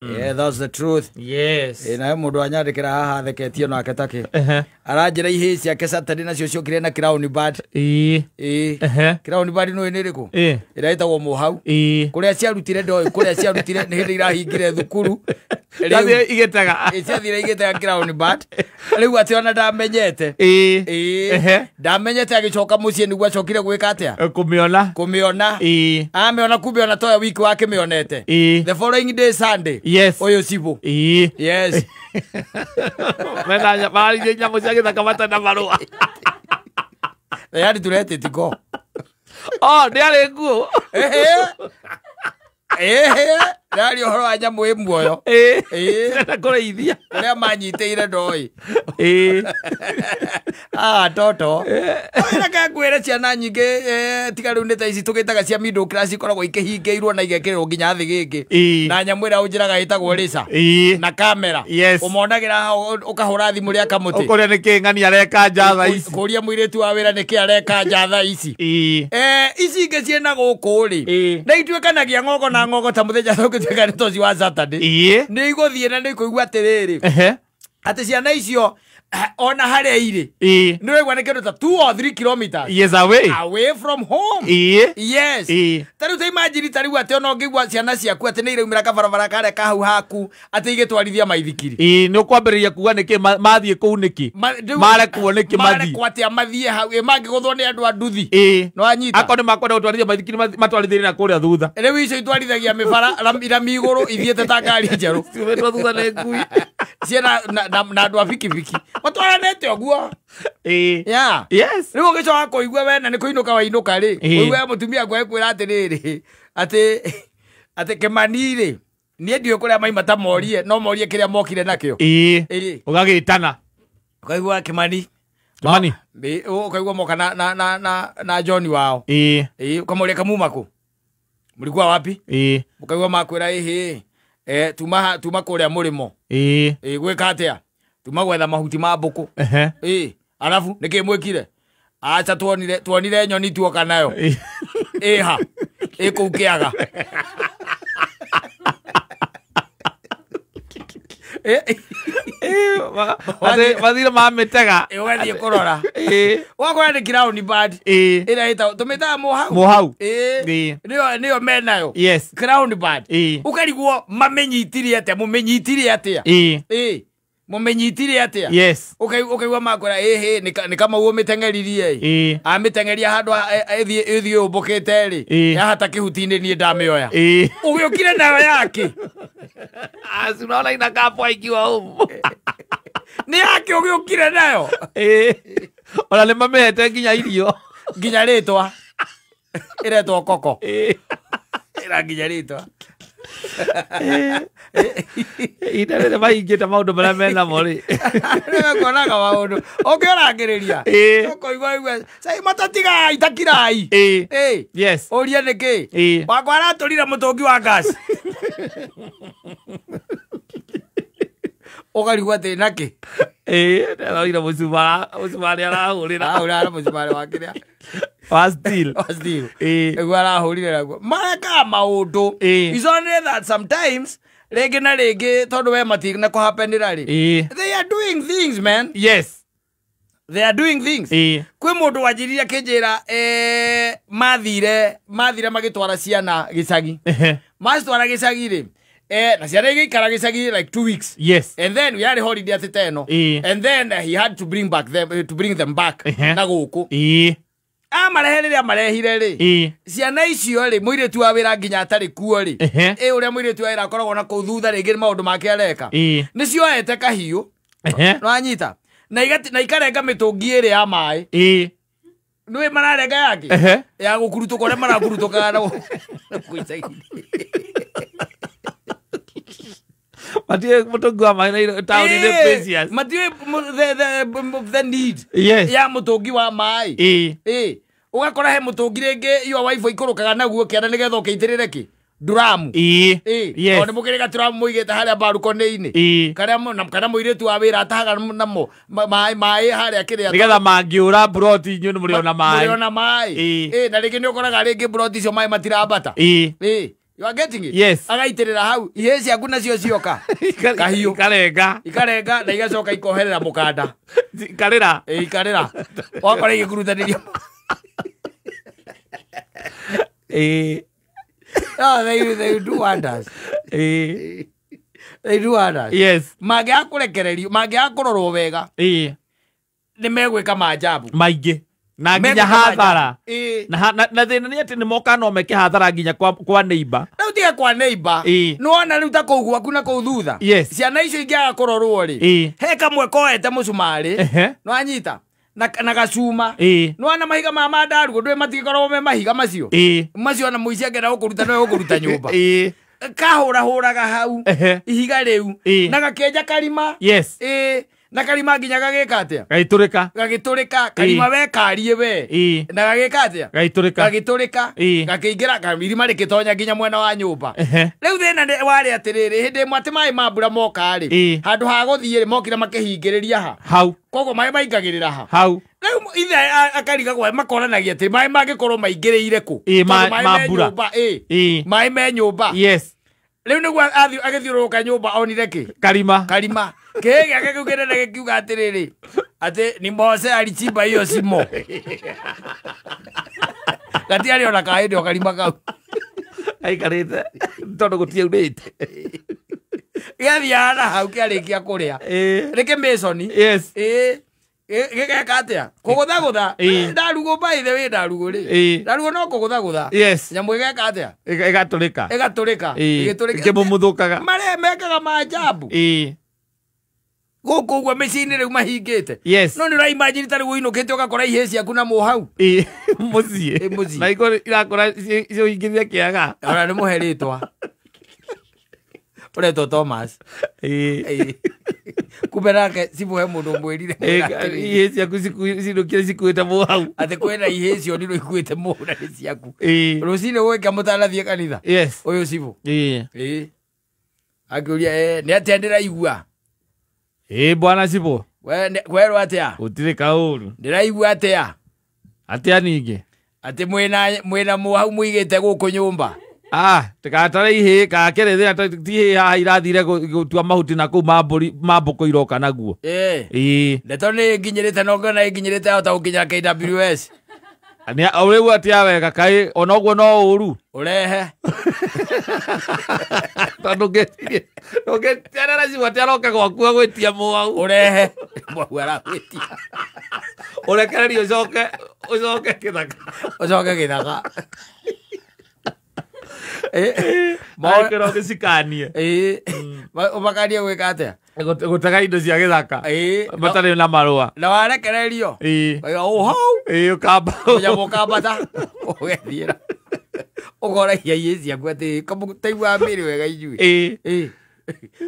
Yeah, that's the truth. Yes. Nawe mũndũ anyandĩkĩra haha theketio nake takĩ Ehe. aranjĩra ihĩĩ ciake Saturday nacio ciokire na crown band. Ĩĩ. Ĩĩ. Ehe. Crown band nĩ nĩ ĩrĩkũ? Ĩĩ. Ĩrĩa ĩtagwo mũhau. Ĩĩ. Kũrĩa ciarutire ndoĩ kũrĩa ciarutire nĩ hĩndĩ irahingire thukuru. Rĩu Ciathiĩ igĩtega. ĩ, ciathire igĩtega crown band. Rĩu atĩ ona ndamenyete. Ĩĩ. Ĩĩ. Ehe. Ndamenyete agĩcoka mũciĩ nĩguo acokire gwĩka atĩa? Kũmĩona. Kũmĩona. Ĩĩ. Amĩona kumbe ona toya wiki wakĩmĩonete. Ĩĩ. The following day Sunday. Yes. Ũyũ cibũ. Ĩĩ. Yes. Mena mararithia nyamũ cia gĩthaka matarĩ na marũa. They had to let it go. Oh, nĩ arĩ nguo. Ehe. Ehe. Ndari ũhoro wa nyamũ ĩ muoyo. Ĩĩ. Ĩĩ. Cirenda kũrĩithia. Ũrĩa manyitĩire ndoĩ. Ĩĩ. Ah, toto. Reke ngwĩre ciana nyingĩ tiga rĩu nĩ ta ici tũgĩtaga cia middle class ikoragwo ikĩhingĩirwo na igekĩrĩrwo nginya thĩ gĩngĩ. Ĩĩ. Na nyamũ ĩrĩa ũnjĩraga ĩtagwo rĩca. Ĩĩ. Na kamera. Yes. Ũmonagĩra hau ũkahũra thimũ rĩa kamũtĩ. Ũkũrĩa nĩ kĩ ng'ani areka nja thaa ici. Kũria mũirĩtu wa wĩra nĩkĩ areka nja thaa ici. Ĩĩ. Ici ingĩ ciĩna gũkũ rĩ Ĩĩ. nĩ ituĩkanagia ng'ongo na ng'ongo ta mũthenya ũngĩtuĩka nĩ ta ũcio wa Saturday. Ĩĩ. Nĩ igũthiĩ na nĩ ikũigua atĩrĩrĩ Ehe. atĩ ciana icio ona harĩa irĩ Ĩĩ. nĩ ũraigua nĩ kĩndũ ta 2 or 3 kilometers Yes, away. away from home. Ĩĩ. Yes. Ĩĩ. Ta rĩu ta imagine ta rĩu atĩ ona ũngĩigua ciana ciaku atĩ nĩ iraumĩra kabarabara karĩa ka hau haku atĩ igĩtwarithia maithikiri. Ĩĩ, nĩ ũkwambĩrĩria kuga nĩkĩ mathiĩ kũu nĩkĩ. Marekwo nĩkĩ mathiĩ. Marekwo atĩa mathiĩ hau ĩ mangĩgũthwo nĩ andũ a nduthi. Ĩĩ. Nĩ wanyita? Akorwo nĩ makwenda gũtwarithia maithikiri matwarithĩrie na kũrĩa thutha. Rĩu icio itwarithagia mĩbara rami igũrũ ithiĩte ta ngari njerũ. Ciumĩtwo thutha nĩ ngui. Ciĩna na andũ a bikibiki matwaranĩte ũguo. Ĩĩ. Yeah. Yes. Rĩu ũgĩcoka kũigua wena nĩ kũinũka wainũka rĩ Ĩĩ. ũigue mũtumia aku agĩkwĩra atĩrĩrĩ atĩ atĩ Kĩmani rĩ niĩ ndiũĩ kũrĩa maima ta morie no morie kĩrĩa mokire nakĩo. Ĩĩ. Ĩĩ. Ũgagĩtana. Ũkaigua Kĩmani. Kĩmani. Ĩ, ũkaigua moka na John wao. Ĩĩ. Ĩĩ, ũkamũria kamuma kũ? Mlikuwa wapi? Ĩĩ. Ũkaigua makwĩra ĩhĩ tuma kũrĩa mũrĩmo. Ĩĩ. Ĩĩ, gwĩka atĩa? Tuma gwetha mahuti ma mbũkũ. Ehe. Ĩĩ, arabu nĩkĩ mwĩkire? Aca tuonire nyoni tuoka nayo. Ĩĩ. Ĩha. Ĩ kũu kĩaga. Ĩ, Ĩĩ, mathire mamĩtega. ĩ, ũgathiĩ kũrora. Ĩĩ. Ũgakora nĩ crown band. Ĩĩ. Ĩrĩa ĩtagwo tũmĩtaga mũhau. Mũhau. Ĩĩ. Ĩĩ. Nĩyo menayo. Yes. Crown band. Ĩĩ. Ũkarigwo mamĩnyitire atĩa, mũmĩnyitire atĩa? Ĩĩ. Ĩĩ. Mũmĩnyitire atĩa? Yes. Ũkaigua makwĩra ĩhĩ nĩ Kamau ũmĩteng'eririe ĩ. Ĩĩ. Amĩteng'eria handũ ĩthiĩ yũmbũkĩte rĩ. Ĩĩ. Yahata kĩhuti-inĩ niĩ ndamĩoya. Ĩĩ. Ũgĩũkire nayo yakĩ? Ah, si unaona inakaa poa ikiwa humu. Nĩ yakĩ ũgĩũkire nayo? Ĩĩ. Ona nĩ mamĩhete nginya irio. Nginya rĩtwa. Ĩretwo koko. Ĩĩ. Ĩra nginya rĩtwa. Ihinda rĩrĩ mahingĩte maũndũ marĩa menamo rĩ. Nĩmekuonaga maũndũ. Ũngĩorangĩrĩria. Ĩĩ. Ũkoigua igua cai matatigai takirai. Ĩĩ. Ĩĩ. Yes. Ũrie nĩkĩ? Ĩĩ. Wakwa aratũrire mũtũngi wa gas. Ũkarigwo atĩ nakĩ? Ĩĩ, ndĩrorire mũcumarĩ arahũrĩra. Arahũrĩra na mũcumarĩ wa kĩrĩa? Wa steel. Wa steel. Ĩĩ. Nĩguo arahũrire naguo. Marekaga maũndũ. Ĩĩ. It's only that sometimes rĩngĩ na rĩngĩ tondũ we matina kũhapenĩra rĩ. Ĩĩ. They are doing things, man. Yes. They are doing things. Ĩĩ. Kwĩ mũndũ wanjĩrire akĩnjĩra mathire magĩtwara ciana gĩcagi. Ehe. Macitwara gĩcagi rĩ. Na ciana igĩikara gĩcagi like 2 weeks. Yes. And then we had a holiday at teno. Ĩĩ. And then he had to bring back them to bring them back Ehe. na gũkũ. Ĩĩ. Amarehe rĩrĩa marehire rĩ. Ĩĩ. Ciana icio rĩ mũirĩtu wa wĩra nginya atarĩ kuo rĩ. Ehe. Ĩ ũrĩa mũirĩtu wa wĩra akoragwo na kũu thutha rĩngĩ nĩ maũndũ make areka. Ĩĩ. Nĩ cioete kahiũ. Ehe. Nĩwanyita? Na ikarenga mĩtũngi ĩrĩ ya maĩ. Ĩĩ. Nĩũĩ mararenga yakĩ? Ehe. Ya gũkurutũka ũrĩa marakurutũkaga na gũkũ icagi-inĩ. Matiũĩ mũtũngi wa maĩ na taũni nĩ precious. Matiũĩ the need Yes. ya mũtũngi wa maĩ. Ĩĩ. Ĩĩ. Ũgakora he mũtũngi rĩngĩ your wife aikũrũkaga naguo kĩanda nĩgetha ũkĩitĩrĩre kĩ? Nduramu. Ĩĩ. Ĩĩ. Yes. Tondũ nĩ mũkĩrĩ gaturamu mũigĩte harĩa barukonĩ-inĩ. Ĩĩ. Karĩa kana mũirĩtu wa wĩra atahaga namo maĩ harĩa kĩrĩa. Nĩgetha mangĩũra mburoti inyuĩ nĩ mũrĩona maĩ. Mũrĩona maĩ. Ĩĩ. Ĩĩ, na rĩngĩ nĩ ũkoraga rĩngĩ mburoti icio maĩ matirambata. Ĩĩ. Ĩĩ. You are getting it? Yes. Agaitĩrĩra hau ihĩĩ ciaku nacio cioka kahiũ Ikarenga. Ikarenga na igacoka ikoherera mũkanda. Ikarĩra. Ĩ, ikarĩra wakora igĩkurutanĩria. Ĩĩ. No, they do wonders. Ĩĩ. They do wonders. Yes. Mangĩaga kũrekererio, mangĩaga kũrorwo wega, Ĩĩ. nĩ megwĩka maajabu Maingĩ. Na nginya Megwĩka hathara. Ĩĩ. Na thĩna nĩ atĩ nĩ moka no meke hathara nginya kwa neighbor. Rĩu tiga kwa neighbor. Ĩĩ. Nĩwona rĩu ta kũu gwaku na kũu thutha. Yes. Ciana icio ingĩaga kũrorwo rĩ, Ĩĩ. he kamwe koete mũcumarĩ, Ehe. nĩwanyita na gacuma. Ĩĩ. Nĩwona mahiga ma mandarugo ndũĩ matigĩkoragwo me mahiga macio. Ĩĩ. Macio ona mũici angĩenda gũkũruta nowe gũkũruta nyũmba. Ĩĩ. Kahũrahũraga hau Ehe. ihiga rĩu Ĩĩ. na gakĩenja karima. Yes. Ĩĩ. Na karima nginya gagĩka atĩa? Gagĩtũrĩka. Gagĩtũrĩka. Karima we karie we. Ĩĩ. Na gagĩka atĩa? Gagĩtũrĩka. Gagĩtũrĩka. Ĩĩ. Gakĩingĩra irima rĩgĩtonya nginya mwena wa nyũmba. Ehe. Rĩu thĩna warĩ atĩrĩrĩ, hĩndĩ ĩmwe atĩ maĩ ma mbura moka rĩ, Ĩĩ. handũ ha gũthiĩ rĩ, mokire makĩhingĩrĩria ha. Hau. Koguo maĩ maingagĩrĩra ha. Hau. Rĩu ithe akarigagwo makoranagia atĩ maĩ mangĩkorwo maingĩrĩire kũ. Ĩĩ, Tondũ ma maĩ me mbura. nyũmba, ĩĩ. Ĩĩ. Maĩ me nyũmba. Yes. Rĩu nĩguo athiĩ agĩthiũrũrũka nyũmba onire kĩ? Karima. Karima. Kĩhĩ gĩake kĩu kĩnene gĩkiuga atĩrĩrĩ, atĩ ni Mose alichimba hiyo simo. Gatiarĩ ona ka hĩndĩ o karima kau. Aikarĩte tondũ gũtiaurĩte. Gĩathiaga na hau kĩarĩkia kũrĩa. Ĩĩ. Nĩ kĩmĩconi. Yes. Ĩĩ. Gĩgeka atĩa? Kũgũthagũtha. Ĩĩ. Ndarugũ by the way ndarugũ rĩ. Ĩĩ. Ndarugũ no kũgũthagũtha. Yes. Nyamũ ĩgeka atĩa? Ĩgatũrĩka. Ĩgatũrĩka. Ĩĩ. Ĩgĩtũrĩka. Ĩkĩmumuthũkaga. Marĩa mekaga maajabu. Ĩĩ. Gũkũ ũguo mĩciĩ-inĩ rĩu mahingĩte. Yes. No nĩ ũraimagine ta rĩu ũinũkĩte ũgakora ihĩĩ ciaku na mũhau. Ĩĩ. Mũciĩ. Ĩ, mũciĩ. Na irakora ciũingĩrire kĩaga. Ona nĩ mũhe rĩtwa. Ũretwo Thomas. Ĩĩ. Ĩĩ. Kumbe nake cibũhe mũndũ ũmwĩrire. Ihĩĩ ciaku cinũkire cikuĩte mũhau. Atĩ kwĩna ihĩĩ cionirwo ikuĩte mũhu na nĩ ciaku. Ĩĩ. Rũcinĩ gwĩka mũtanathiĩ kanitha. Yes. Ũyũ cibũ. Ĩĩ. Ĩĩ. Akĩũria nĩ atĩa ndĩraigua? Ĩĩ bwana cibũ. We kwerwo atĩa? Gũtirĩ kaũru. Ndĩraigua atĩa? Atĩa ningĩ? Atĩ mwĩna mũhau mũigĩte gũkũ nyũmba. Ah, tikatare ihĩĩ kakere thĩna ti ihĩĩ haha irathire gũtua mahuti na kũu ma mbũri ma mbũkũ iroka naguo. Ĩĩ. Ĩĩ. Ndeto nĩ nginyĩrĩte no ngona ĩnginyĩrĩte yahota gũkinya KWS. Nĩ ũrĩu atĩa wega kaĩ ona ũguo no ũru. Ũrehe. Tondũ ndũngĩterera cibũ atĩ aroka gwaku agwĩtia mũhau. Ũrehe. Mũhau aragwĩtia. Ũrekererie ũcoke gĩthaka. Ũcoke gĩthaka. Angĩkorwo ũgĩcikanie. Ĩĩ. Ũmakanie gwĩka atĩa? Gũtega indo cia gĩthaka. Ĩĩ. Matarĩ na marũa. Na warekererio. Ĩĩ. Ũkauga ũhau. Ĩĩ ũkamba. Mũnyamũ ũkambata. Ũgethiĩra. Ũkoragia ihĩĩ ciaku atĩ kamũtaiguaga mĩĩrĩ wega inyuĩ. Ĩĩ. Ĩĩ.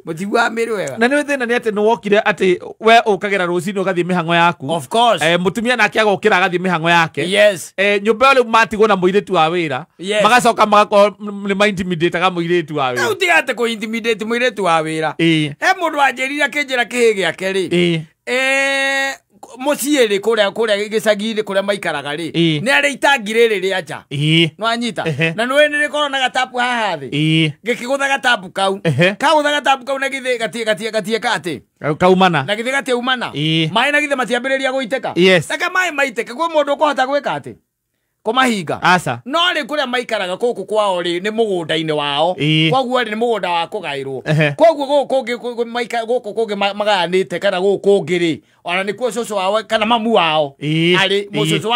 Mũtiguaga mĩĩrĩ wega. Na nĩ thĩna nĩ atĩ nĩ wokire atĩ we ũkagĩra rũcinĩ ũgathiĩ mĩhang'o yaku. Of course. Mũtumia nake agokĩra agathiĩ mĩhang'o yake. Yes. Nyũmba ĩyo rĩu matigwo na mũirĩtu wa wĩra. Yes. Magacoka magakorwo nĩ ma-intimidateaga mũirĩtu wa wĩra. Rĩu tiga atĩ kũ-intimidate mũirĩtu wa wĩra. Ĩĩ. He mũndũ wanjĩrire akĩnjĩra kĩhĩ gĩake rĩ. Ĩĩ. Mũciĩ rĩ kũrĩa gĩcagi-inĩ kũrĩa maikaraga rĩ. Ĩĩ. Nĩ arĩ itangi rĩrĩ rĩa nja. Ĩĩ. Nĩwanyita? Ehe. Na nĩũĩ nĩ rĩkoragwo na gatapu haha thĩ. Ĩĩ. Gĩkĩgũtha gatapu kau. Ehe. Kagũtha gatapu kau na githĩ gatieka atĩ. Kaumana. Na githĩ gatiaumana. Ĩĩ. Maĩ na githĩ matiambĩrĩria gũitĩka. Yes. Reke maĩ maitĩke kwĩ mũndũ ũkũhota gwĩka atĩ. Kũmahinga. Aca. No rĩ kũrĩa maikaraga gũkũ kwao rĩ nĩ mũgũnda-inĩ wao. Ĩĩ. Koguo rĩ nĩ mũgũnda wa kũgaĩrwo. Ehe. Koguo gũkũ kũngĩ gũkũ kũngĩ magayanĩte kana gũkũ kũngĩ rĩ ona nĩkuo cũcũ wao kana mamu wao. Ĩĩ. Arĩ mũcũcũ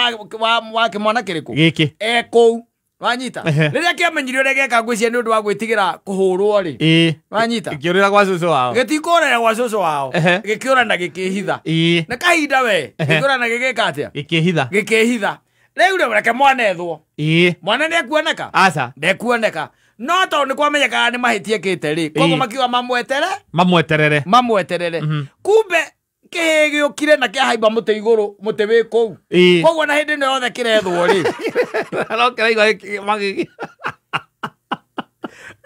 wa kĩmwana kĩrĩkũ? Gĩkĩ. E kũu. Wanyita? Ehe. Rĩrĩa kĩamenyire ũrĩa gĩeka ngwĩciria nĩ ũndũ wa gwĩtigĩra kũhũrwo rĩ. Ĩĩ. Wanyita? Gĩkĩũrĩra gwa cũcũ wao. Gĩtikũrĩra gwa cũcũ wao. Ehe. Gĩkĩũra na gĩkĩhitha. Ĩĩ. Na kahinda we. Ehe. Gĩkĩũra na gĩgĩka atĩa? Gĩkĩhitha. Gĩkĩhitha. Rĩu rĩ reke mwana ethwo. Ĩĩ. Mwana nĩ ekuoneka? Aca. Ndekuoneka. No tondũ nĩ kwamenyekaga nĩ mahĩtia ekĩte rĩ. Koguo makiuga mamwetere. Mamweterere. Mamweterere. Kumbe kĩhĩ gĩũkire na kĩahaimba mũtĩ igũrũ mũtĩ wĩ kũu. Ĩĩ. Koguo na hĩndĩ ĩno yothe kĩrethwo rĩ. No kĩraigua magigi.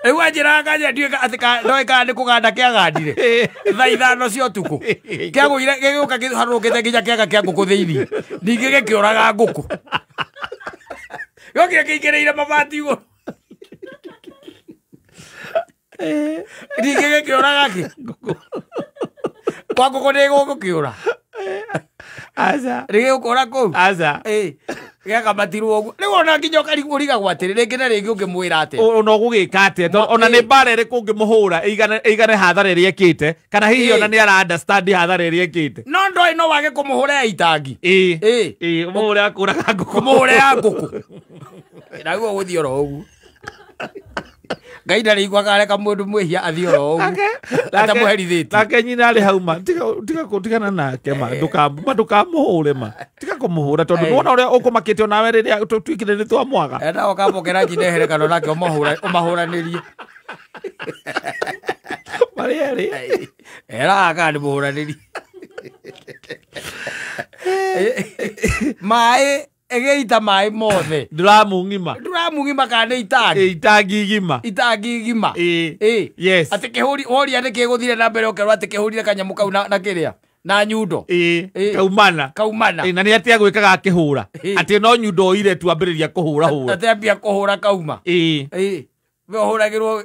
Rĩu anjĩraga kanya ndiũĩ atĩ ndoĩ kana nĩ kũganda kĩagandire. Thaa 5 cia ũtukũ. Kĩagũire gĩgĩũka kĩharũrũkĩte nginya kĩaga kĩa ngũkũ thĩinĩ. Ningĩ gĩkĩũraga ngũkũ. Gĩokire kĩingĩrĩire mabati igũrũ. Ningĩ gĩkĩũraga kĩ? Kwa ngũkũ nĩ gũgũkĩũra. Aca. Nĩ gĩgũkũra kũu. Aca. Ĩ, gĩakamatirwo ũguo. Rĩu ona nginya ũrigagwo atĩrĩ, rĩngĩ na rĩngĩ ũngĩmwĩra atĩa? Ona ũgũgĩka atĩa? Tondũ ona nĩ mbara ĩrĩkũ ũngĩmũhũra ĩigane hathara ĩrĩa ĩkĩte, kana hihi ona nĩ ara understand hathara ĩrĩa ĩkĩte. No ndoĩ no wage kũmũhũra ya itangi. Ĩ. Ĩ. Ĩ, ũmũhũre akũraga ngũkũ. Kũmũhũra ya ngũkũ. Naguo gũthiĩ oro ũguo. Ngai ndarĩiguaga areka mũndũ mwĩhia athiĩ oro ũguo. Atamũherithĩtie. Nake nyina arĩ hau ma tiga tigana nake ma ndũkamũhũre ma tiga kũmũhũra tondũ nĩwona ũrĩa ũkũmakĩte onawe rĩrĩa tũtuĩkire nĩ twamwaga. Enda ũkamũkĩra nyina ehere kana onake ũmahũranĩrie. Marĩ erĩ. Eraga kana nĩ mũhũranĩrie. Maĩ ĩgĩita maĩ mothe. Nduramu ng'ima. Nduramu ng'ima kana nĩ itangi. Ĩ, itangi igima. Itangi igima. Ĩ. Ĩ. Yes. Atĩ kĩhũri woria nĩ kĩgũthire na mbere ũkerwo atĩ kĩhũrire kanyamũ kau na kĩrĩa na nyundo. Ĩ. Ĩ. Kaumana. Kaumana. Ĩ, na nĩ atĩ agwĩkaga akĩhũra. Ĩ. Atĩ no nyundo oire tu ambĩrĩria kũhũra hũra. Atĩ ambia kũhũra kauma. Ĩ. Ĩ. We ũhũragĩrwo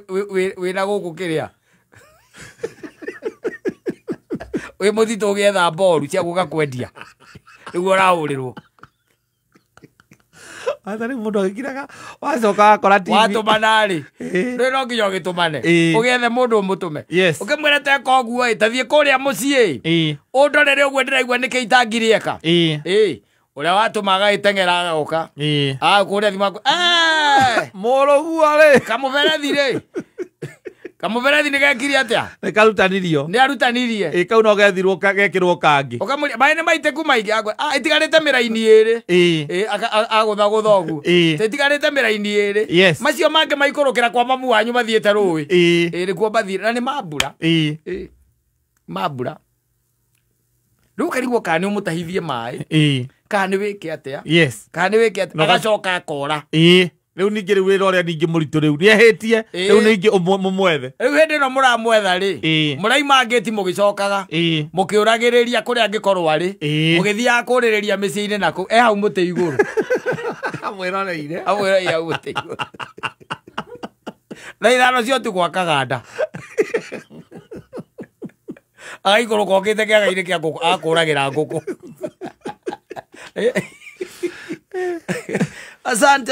wĩna gũkũ kĩrĩa. Wĩ mũtitũ ũgĩetha mboru cia gũka kwendia. Nĩguo ũrahũrĩrwo. Atha rĩu mũndũ agĩkiraga wacoka wakora TV. Watũmana rĩ. Ĩ. Rĩu no nginya ũgĩtũmane. Ĩ. Ũgĩethe mũndũ ũmũtũme. Yes. Ũkĩmwĩra teka ũguo ĩ, tathiĩ kũrĩa mũciĩ. Ĩ. Ũndorere ũguo ndĩraigua nĩkĩ itangi rĩeka. Ĩ. Ĩ. Ũrĩa watũma agagĩteng'era agoka. Ĩ. Agakũrĩa thimũ aku. Mũrũguo rĩ. Kamũberethi rĩ. Kamũberethi nĩ gekire atĩa? Nĩ karutanirio. Nĩ arutanirie. Ĩ, kau no gethirwo gekĩrwo kangĩ. Ũkamũria maĩ nĩ maitĩku maingĩ akwe. Ah, ĩtigarĩte mĩraini ĩrĩ. Ĩ. Ĩ, agũthagũtha ũguo. Ĩ. Ĩtigarĩte mĩraini ĩrĩ. Yes. Macio mangĩ maikũrũkĩra kwa mamu wanyu mathiĩte rũĩ. Ĩ. Ĩ, nĩkuo mathiĩte na nĩ mambura. Ĩ. Ĩ. Mambura. Rĩu ũkarigwo kana nĩ ũmũtahithie maĩ. Ĩ. Kana nĩ wĩke atĩa. Yes. Kana nĩ wĩke atĩa. No, Agacoka akora. Ĩ. Rĩu ningĩ rĩu wĩra ũrĩa ningĩ mũritũ rĩu nĩehĩtie. Ĩ. Rĩu ningĩ mũmwethe. Rĩu hĩndĩ ĩno mũramwetha rĩ. Ĩ. Mũraima ngĩti mũgĩcokaga. Ĩ. Mũkĩũragĩrĩria kũrĩa angĩkorwo arĩ. Ĩ. Mũgĩthiaga kũrĩrĩria mĩciĩ-inĩ na kũu. E hau mũtĩ igũrũ. Amwĩroreire. Amwĩroreire hau mũtĩ igũrũ. Thaa ithano cia ũtukũ akaganda. Agaikũrũka okĩte kĩaga-inĩ kĩa ngũkũ, agakũragĩra ngũkũ. Asante.